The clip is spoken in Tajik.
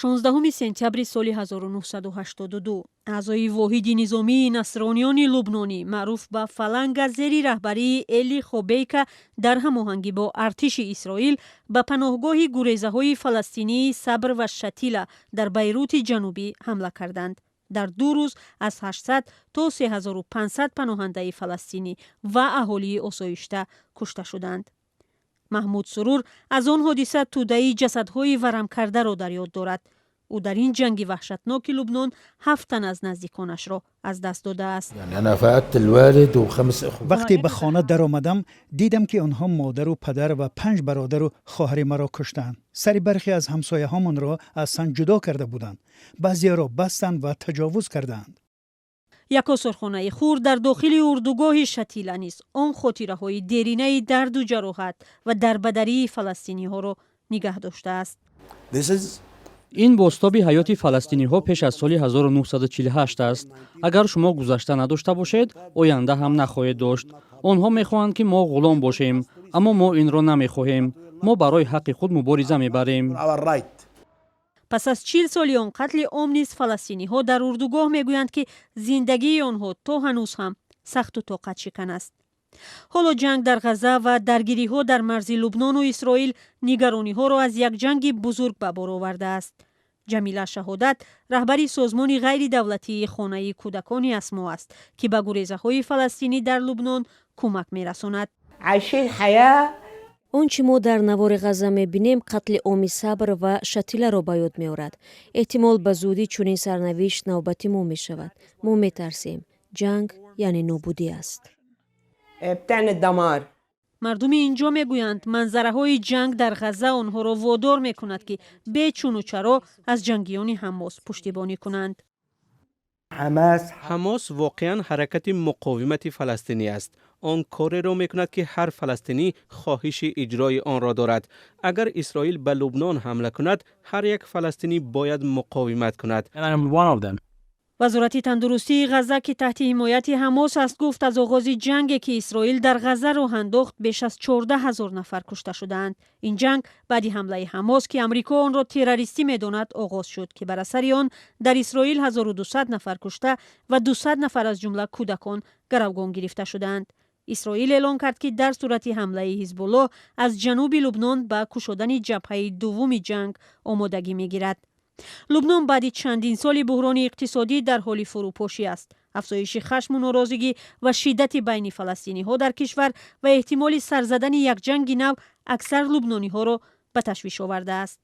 16 сентябри соли 1982 аъзои воҳиди низомии насрониёни лубнонӣ, маъруф ба Фаланга, зери раҳбарии Эли Хобейка дар ҳамоҳангӣ бо артиши Исроил ба паноҳгоҳи гурезаҳои фаластинии Сабр ва Шатила дар Байрути Ҷанубӣ ҳамла карданд. Дар 2 рӯз аз 800 то 3500 паноҳандаи фаластинӣ ва аҳолии осоишта кушта шуданд. Маҳмуд Сурур аз он ҳодиса тӯдаи ҷасадҳои варамкардаро дар ёд дорад. Ӯ дар ин ҷанги ваҳшатноки Лубнон ҳафт тан аз наздиконашро аз даст додааст. Вақте ба хона даромадам, дидам, ки онҳо модару падар ва панҷ бародару хоҳари маро куштаанд. Сари бархе аз ҳамсояҳомонро аз тан ҷудо карда буданд, баъзеро бастанд ва таҷовуз кардаанд. Як осорхонаи хурд дар дохили урдугоҳи Шатила низ он хотираҳои деринаи дарду ҷароҳат ва дарбадарии фаластиниҳоро нигаҳ доштааст. Ин бозтоби ҳаёти фаластиниҳо пеш аз соли 1948 аст. Агар шумо гузашта надошта бошед, оянда ҳам нахоҳед дошт. Онҳо мехоҳанд, ки мо ғулом бошем, аммо мо инро намехоҳем. Мо барои ҳаққи худ мубориза мебарем. Our right. Пас аз 40 соли он қатли ом низ фаластиниҳо дар урдугоҳ мегӯянд, ки зиндагии онҳо то ҳанӯз ҳам сахту тоқатшикан аст. Ҳоло ҷанг дар Ғазза ва даргириҳо дар марзи Лубнону Исроил нигарониҳоро аз як ҷанги бузург ба бор овардааст. Ҷамила Шаҳодат раҳбари созмони ғайридавлатии Хонаи кӯдакони Асмо аст, ки ба гурезаҳои фаластинӣ дар Лубнон кӯмак мерасонад. Он чӣ мо дар навори Ғазза мебинем, қатли оми Сабр ва Шатиларо ба ёд меорад. Эҳтимол, ба зудӣ чунин сарнавишт навбати мо мешавад. Мо метарсем. Ҷанг яъне нобудӣ аст. Мардуми инҷо мегӯянд, манзараҳои ҷанг дар Ғазза онҳоро водор мекунад, ки бечуну чаро аз ҷангиёни Ҳамос пуштибонӣ кунанд. Ҳамос воқеан ҳаракати муқовимати фаластинӣ аст. Он кореро мекунад, ки ҳар фаластинӣ хоҳиши иҷрои онро дорад. Агар Исроил ба Лубнон ҳамла кунад, ҳар як фаластинӣ бояд муқовимат кунад. Вазорати тандурустии Ғазза, ки таҳти ҳимояти Ҳамос аст, гуфт, аз оғози ҷанге, ки Исроил дар Ғазза роҳ андохт, беш аз 14 000 нафар кушта шудаанд. Ин ҷанг баъди ҳамлаи Ҳамос, ки Амрико онро террористӣ медонад, оғоз шуд, ки бар асари он дар Исроил 1200 нафар кушта ва 200 нафар, аз ҷумла кӯдакон, гаравгон гирифта шудаанд. Исроил эълон кард, ки дар сурати ҳамлаи Ҳизбуллоҳ аз ҷануби Лубнон ба кушодани ҷабҳаи дуввуми ҷанг омодагӣ мегирад. Лубнон баъди чандин соли буҳрони иқтисодӣ дар ҳоли фурӯпошӣ аст. Афзоиши хашму норозигӣ ва шиддати байни фаластиниҳо дар кишвар ва эҳтимоли сар задани як ҷанги нав аксар лубнониҳоро ба ташвиш овардааст.